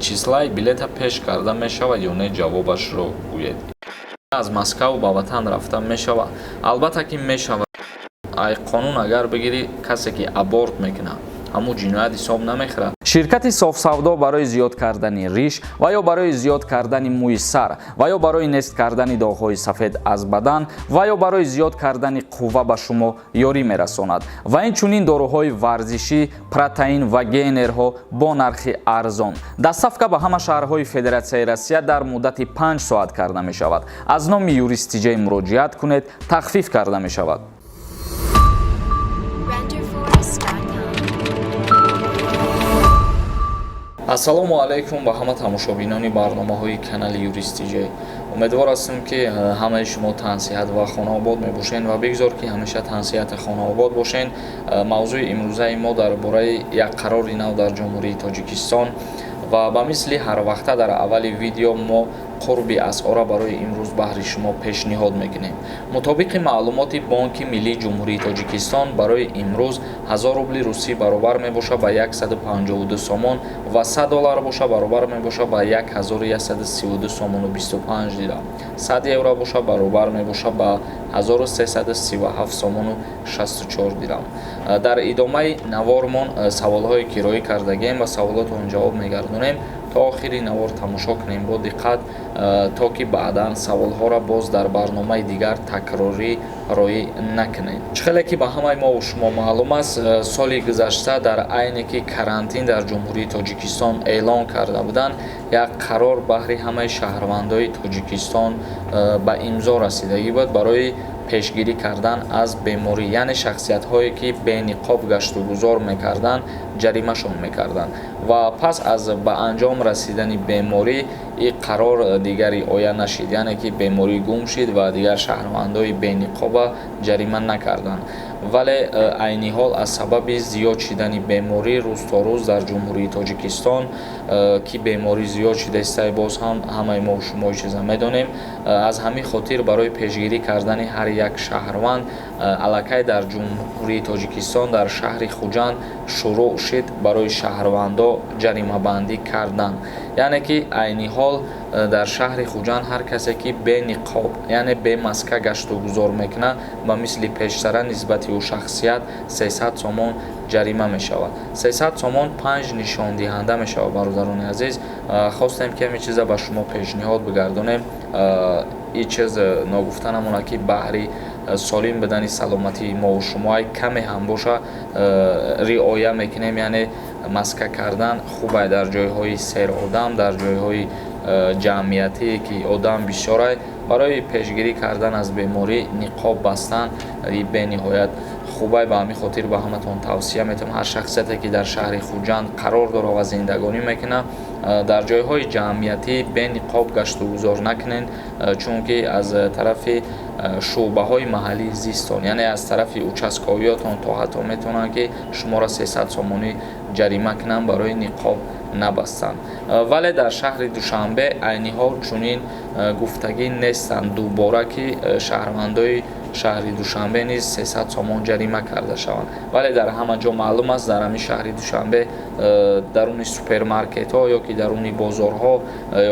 Числаи билета пеш карда мешавад ё не, ҷавобашро гӯед. Аз Москав ба ватан рафта мешавад? Албатта, ки мешавад. Ай қонун агар бигирӣ, касе ки аборт мекунад, ҳамун ҷиноят ҳисоб намехӯрад. Ширкати Софсавдо барои зиёд кардани риш ва ё барои зиёд кардани мӯи сар ва ё барои нест кардани доғҳои сафед аз бадан ва ё барои зиёд кардани қувва ба шумо ёрӣ мерасонад ва инчунин доруҳои варзишӣ, протеин ва гейнерҳо бо нархи арзон. Доставка ба ҳама шаҳрҳои Федератсияи Россия дар муддати 5 соат карда мешавад. Аз номи Юрист Тиҷай муроҷиат кунед, тахфиф карда мешавад. Renderforest.com. Ассалому алайкум ба ҳама тамошобинони барномаҳои канали Юрист Тиҷай. Умедвор ҳастем, ки ҳамаи шумо тансиҳат ва хонаобод мебошед ва бигзор, ки ҳамеша тансиҳати хонаобод бошед. Мавзӯи имрӯзаи мо дар бораи як қарори нав дар Ҷумҳурии Тоҷикистон ва ба мисли ҳарвақта дар аввали видео мо қурби асъора барои имрӯз баҳри шумо пешниҳод мекунем. Мутобиқи маълумоти Бонки миллии Ҷумҳурии Тоҷикистон, барои имрӯз 1000 рубли русӣ баробар мебошад ба 152 сомон ва 100 доллар боша, баробар мебошад ба 1132 сомону 25 дирам. 100 евро боша, баробар мебошад ба 1337 сомону 64 дирам. Дар идомаи навормон саволҳое ки роӣ кардагием, ба саволотон ҷавоб мегардонем. То охири навор тамошо кунем бо диққат, то ки баъдан саволҳоро боз дар барномаи дигар такрорӣ роӣ накунем. Чӣ хеле ки ба ҳамаи мо шумо маълум аст, соли гузашта дар айне ки карантин дар Ҷумҳурии Тоҷикистон эълон карда буданд, як қарор баҳри ҳамаи шаҳрвандои Тоҷикистон ба имзо расидагӣ буд барои пешгирӣ кардан аз беморӣ, яъне шахсиятҳое ки бениқоб гаштугузор мекарданд, ҷаримашон мекарданд. Ва пас аз ба анҷом расидани беморӣ ин қарор дигар риоя нашид, яъне ки беморӣ гум шид ва дигар шаҳрвандои бениқоба ҷарима накарданд. Вале айни ҳол аз сабаби зиёд шидани беморӣ рӯз то рӯз дар Ҷумҳурии Тоҷикистон, ки беморӣ зиёд шидаистай, боз ҳам ҳамаи мо шумо чиза медонем, аз ҳамин хотир барои пешгирӣ кардани ҳар як шаҳрванд аллакай дар Ҷумҳурии Тоҷикистон, дар шаҳри Хуҷанд шурӯъ шид барои шаҳрвандо ҷаримабандӣ кардан. Яъне ки айни ҳол дар шаҳри Хуҷанд ҳар касе ки бениқоб, яъне бемаска гаштугузор мекунад, ба мисли пештара нисбати ӯ шахсият 300 сомон ҷарима мешавад. 300 сомон панҷ нишондиҳанда мешавад. Бародарони азиз, хостем, ки ҳамин чиза ба шумо пешниҳод бигардонем. Ин чиз ногуфта намонад, ки баҳри солим будани саломатии мову шумо каме ҳам боша риоя мекунем, яъне маска кардан хубай дар ҷойҳои серодам, дар ҷойҳои ҷамъиятие ки одам бисёрай. Барои пешгирӣ кардан аз беморӣ ниқоб бастан бениҳоят хубай. Ба ҳамин хотир ба ҳаматон тавсия метавам: ҳар шахсияте ки дар шаҳри Хуҷанд қарор дорад ва зиндагонӣ мекунад, дар ҷойҳои ҷамъиятӣ бениқоб гаштугузор накунед, чунки аз тарафи шӯъбаҳои маҳаллии зистон, яъне аз тарафи участковиётон то ҳатто метавонанд, ки шуморо 300 сомонӣ ҷарима кунанд барои ниқоб набастан. Вале дар шаҳри Душанбе айни ҳол чунин гуфтагӣ нестанд дубора, ки шаҳрвандои шаҳри Душанбе низ 300 сомон ҷарима карда шаванд. Вале дар ҳама ҷо маълум аст, дар ҳамин шаҳри Душанбе даруни супермаркетҳо ё ки даруни бозорҳо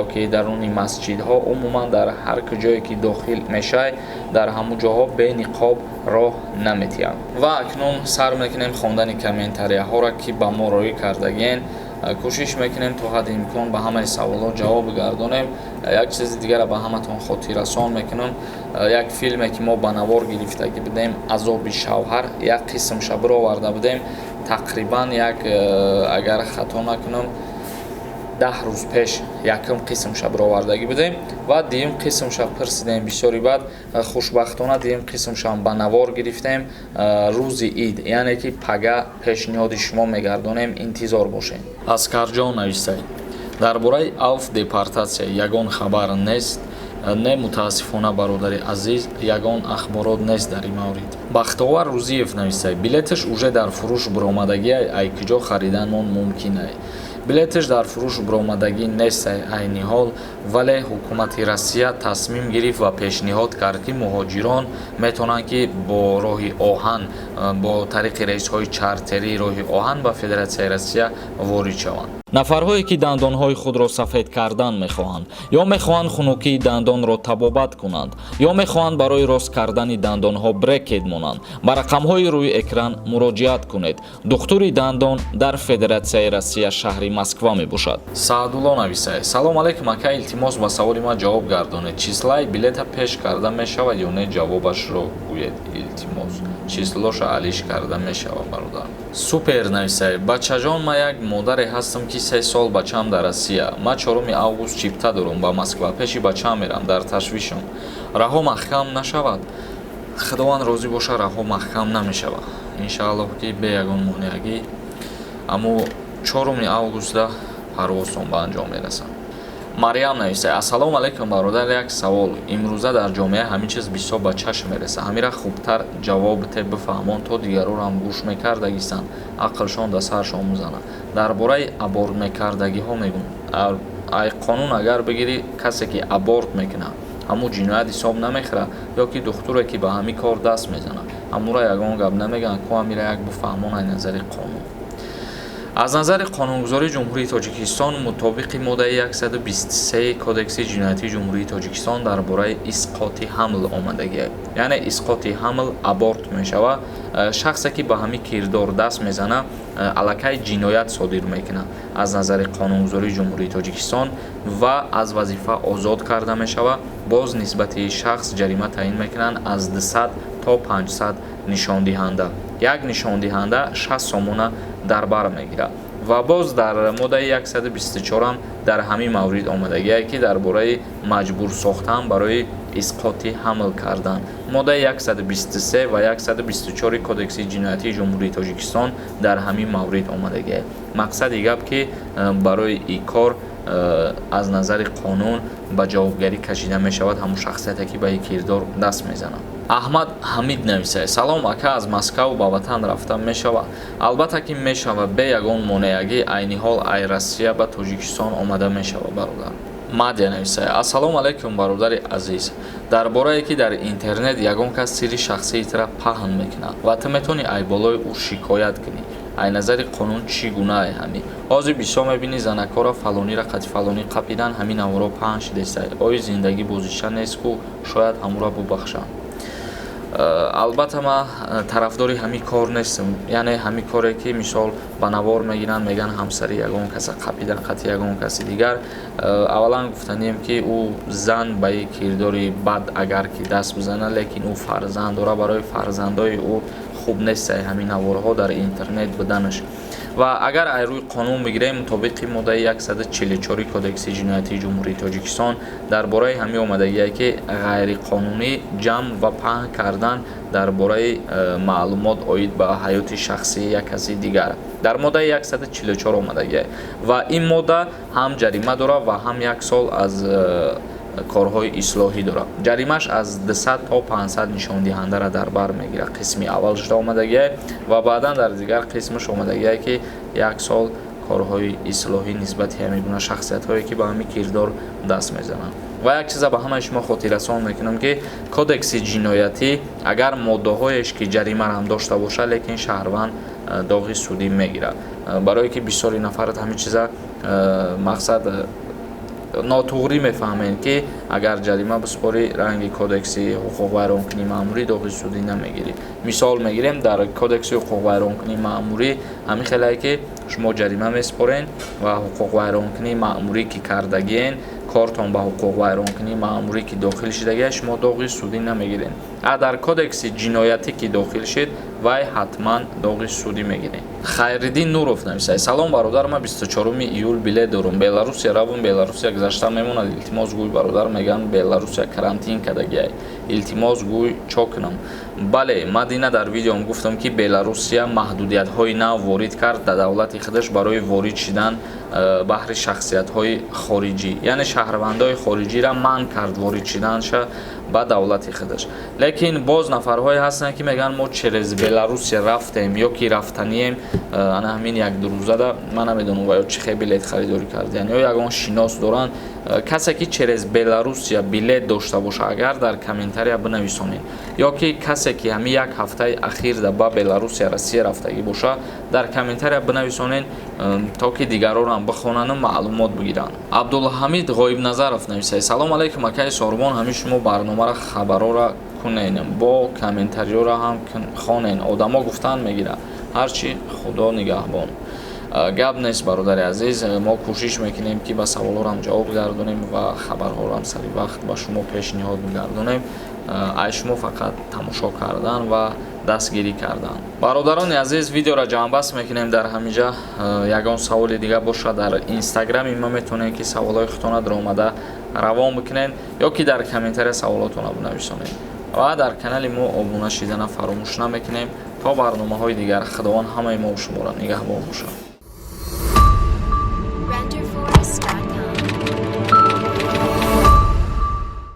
ё ки даруни масҷидҳо, умуман дар ҳар куҷое ки дохил мешавӣ, дар ҳамон ҷоҳо бениқоб роҳ наметиҳанд. Ва акнун сар мекунем хондани комментарияҳоро, ки ба мо роӣ кардагиен. Кӯшиш мекунем то ҳадди имкон ба ҳамаи саволҳо ҷавоб бигардонем. Як чизи дигарро ба ҳаматон хотиррасон мекунам: як филме ки мо ба навор гирифтагӣ будем, «Азоби шавҳар», як қисмша бироварда будем. Тақрибан як, агар хато накунам, 10 рӯз пеш якум қисмша бировардагӣ будем ва дуюм қисмша пурсидем бисёри. Баъд хушбахтона дуюм қисмшам ба навор гирифтем. Рӯзи ид, яъне ки пага, пешниҳоди шумо мегардонем, интизор бошед. Аскарҷон навистай: «Дар бораи авф депортатсия ягон хабар нест?» Не, мутаассифона, бародари азиз, ягон ахборот нест дар ин маврид. Бахтовар Рӯзиев навистай: «Билеташ уже дар фурӯш буромадагиай, ай куҷо хариданмон мумкинай?» Билеташ дар фурӯш буромадагӣ нестай айни ҳол, вале ҳукумати Россия тасмим гирифт ва пешниҳод кард, ки муҳоҷирон метавонанд, ки бо роҳи оҳан, бо тариқи рейсҳои чартерии роҳи оҳан ба Федератсияи Россия ворид шаванд. Нафарҳое, ки дандонҳои худро сафед кардан мехоҳанд ё мехоҳанд хунукии дандонро табобат кунанд, ё мехоҳанд барои рост кардани дандонҳо брекет монанд, ба рақамҳои рӯи экран муроҷиат кунед. Духтури дандон дар Федератсияи Россия, шаҳри Москва мебошад. Саадулло нависае: «Салом алейкум, ака, илтимос, ба саволи ман ҷавоб гардонед. Числаи билета пеш карда мешавад ё не? Ҷавобашро гӯед, илтимос». Числоша алиш карда мешавад, бародар. Супер нависае: «Бачаҷон, ман як модаре ҳастам, ки 3 сол бачаам дар Россия. Ман 4 август чипта дорам ба Москва, пеши бачаам мерам, дар ташвишам. Раҳо маҳкам нашавад?» Худованд розӣ боша, раҳо маҳкам намешавад. Иншааллоҳ, ки бе ягон монеагӣ аммо 4 августа парвозтон ба анҷом мерасад. Мариям нависае: «Ассалому алайкум, бародар, як савол. Имрӯза дар ҷомеа ҳамин чиз бисёр ба чашм мерасад. Ҳамира хубтар ҷавоб те, бифаҳмон, то дигарорам гӯш мекардагистанд, ақлшон да саршон мезанад. Дар бораи аборт мекардагиҳо мегӯм. Ай қонун агар бигирӣ, касе ки аборт мекунад, ҳамун ҷиноят ҳисоб намехӯрад ё ки духтуре, ки ба ҳамин кор даст мезанад, ҳамура ягон гап намегӯянд ку? Ҳамира як бифаҳмон ай назари қонун». Аз назари қонунгузории Ҷумҳурии Тоҷикистон, мутобиқи моддаи 123 Кодекси ҷиноятии Ҷумҳурии Тоҷикистон, дар бораи исқоти ҳамл омадагиа, яъне исқоти ҳамл аборт мешавад. Шахсе ки ба ҳамин кирдор даст мезанад, аллакай ҷиноят содир мекунад аз назари қонунгузории Ҷумҳурии Тоҷикистон ва аз вазифа озод карда мешавад. Боз нисбати шахс ҷарима таъин мекунанд аз 200 то 500 нишондиҳанда, як нишондиҳанда 60 сомона дар бар мегирад. Ва боз дар моддаи 124 дар ҳамин маврид омадагие, ки дар бораи маҷбур сохтан барои исқоти ҳамл кардан, моддаи 123 ва 124 Кодекси ҷиноятии Ҷумҳурии Тоҷикистон дар ҳамин маврид омадагие. Мақсади гап, ки барои ин кор аз назари қонун ба ҷавобгарӣ кашида мешавад ҳамун шахсияте, ки ба ин кирдор даст мезанад. Аҳмад Ҳамид нависае: «Салом, ака, аз Москав ба ватан рафта мешавад?» Албатта, ки мешавад, бе ягон монеагӣ. Айни ҳол ай Россия ба Тоҷикистон омада мешавад, бародар. Мадя нависае: «Ассалому алайкум, бародари азиз. Дар борае, ки дар интернет ягон кас сирри шахсии тира паҳн мекунад ва ту метавонӣ ай болои ӯ шикоят кунӣ, ай назари қонун чӣ гунаае ҳамин? Ҳозир бисёр мебинӣ, занакҳоро фалонира қати фалонӣ қапидан, ҳамин наворо паҳн шидестай. Ои зиндагӣ бозича нест ку, шояд ҳамура бубахшанд». Албатта, ман тарафдори ҳамин кор нестам, яъне ҳамин коре, ки мисол ба навор мегиранд, мегӯянд ҳамсари ягон каса қапидан қати ягон каси дигар. Аввалан гуфтанием, ки ӯ зан ба ин кирдори бад агар ки даст бизанад, лекин ӯ фарзанд дорад, барои фарзандои ӯ хуб нестай ҳамин наворҳо дар интернет буданаш. Ва агар ай рӯи қонун бигирем, мутобиқи моддаи 144 Кодекси ҷиноятии Ҷумҳурии Тоҷикистон дар бораи ҳамин омадагие, ки ғайриқонунӣ ҷамъ ва паҳн кардан дар бораи маълумот оид ба ҳаёти шахсии як каси дигар дар моддаи 144 омадагие ва ин модда ҳам ҷарима дорад ва ҳам як сол аз корҳои ислоҳӣ дорад. Ҷаримаш аз 200 то 500 нишондиҳандара дар бар мегирад, қисми аввал шуда омадагие, ва баъдан дар дигар қисмаш омадагие, ки як сол корҳои ислоҳӣ нисбати ҳамин гуна шахсиятҳое, ки ба ҳамин кирдор даст мезананд. Ва як чиза ба ҳамаи шумо хотиррасон мекунам, ки Кодекси ҷиноятӣ агар моддаҳоеш, ки ҷаримаам дошта бошад, лекин шаҳрванд доғи судӣ мегирад. Барое ки бисёри нафарат ҳамин чиза мақсад нотуғрӣ мефаҳмед, ки агар ҷарима биспорӣ, ранги Кодекси ҳуқуқвайронкунии маъмурӣ доғи судӣ намегирӣ. Мисол мегирем, дар Кодекси ҳуқуқвайронкунии маъмурӣ ҳамин хелае, ки шумо ҷарима месупорен ва ҳуқуқвайронкунии маъмурӣ ки кардагиен, кортон ба ҳуқуқвайронкунии маъмурӣ ки дохил шидагия, шумо доғи судӣ намегиред. А дар Кодекси ҷиноятӣ ки дохил шид, вай ҳатман доғи судӣ мегиред. Хайриддин Нуров нависад: «Салом, бародар, ман 24 июл билет дорум, Беларусия равум, Беларусия гузашта мемонад? Илтимос, гӯй, бародар. Мегӯянд, Беларусия карантин кардагиай. Илтимос, гӯй, чо кунам?» Бале, ман дина дар видеом гуфтам, ки Беларусия маҳдудиятҳои нав ворид кард дар давлати худаш барои ворид шидан баҳри шахсиятҳои хориҷӣ, яъне шаҳрвандои хориҷиро манъ кард ворид шиданша. Ба давлати худаш. Лекин боз нафарҳое ҳастанд, ки мегӯянд, мо через Беларусия рафтем ё ки рафтанием. Ана ҳамин як-ду рӯзада ман намедонам, ва ё чӣ хел билет харидорӣ кардиян ё ягон шинос доранд. Касе ки через Беларусия билет дошта боша, агар дар комментария бинависонед, ё ки касе ки ҳамин як ҳафтаи ахирда ба Беларусия, Россия рафтагӣ боша, дар комментария бинависонед, то ки дигарорам бихонану маълумот бигиранд. Абдулҳамид Ғоибназаров нависад: «Салом алайкум, акаи Сорбон. Ҳамин шумо барномаро, хабарора кунен, бо комментариёро ҳам хонен. Одамо гуфтан мегирад ҳарчи. Худо нигаҳбон». Гап нест, бародари азиз, мо кӯшиш мекунем, ки ба саволҳорам ҷавоб гардонем ва хабарҳоро сари вақт ба шумо пешниҳод мегардонем. Ай шумо фақат тамошо кардан ва дастгирӣ кардан. Бародарони азиз, видеоро ҷамъбаст мекунем дар ҳаминҷа. Ягон саволи дига бошад, дар инстаграми ма метавонед, ки саволҳои худтона даромада равон бикунед ё ки дар комментария саволотонро бинависонед ва дар канали мо обуна шидана фаромӯш намекунем. То барномаҳои дигар, Худованд ҳамаи мо шуморо нигаҳбон бошад.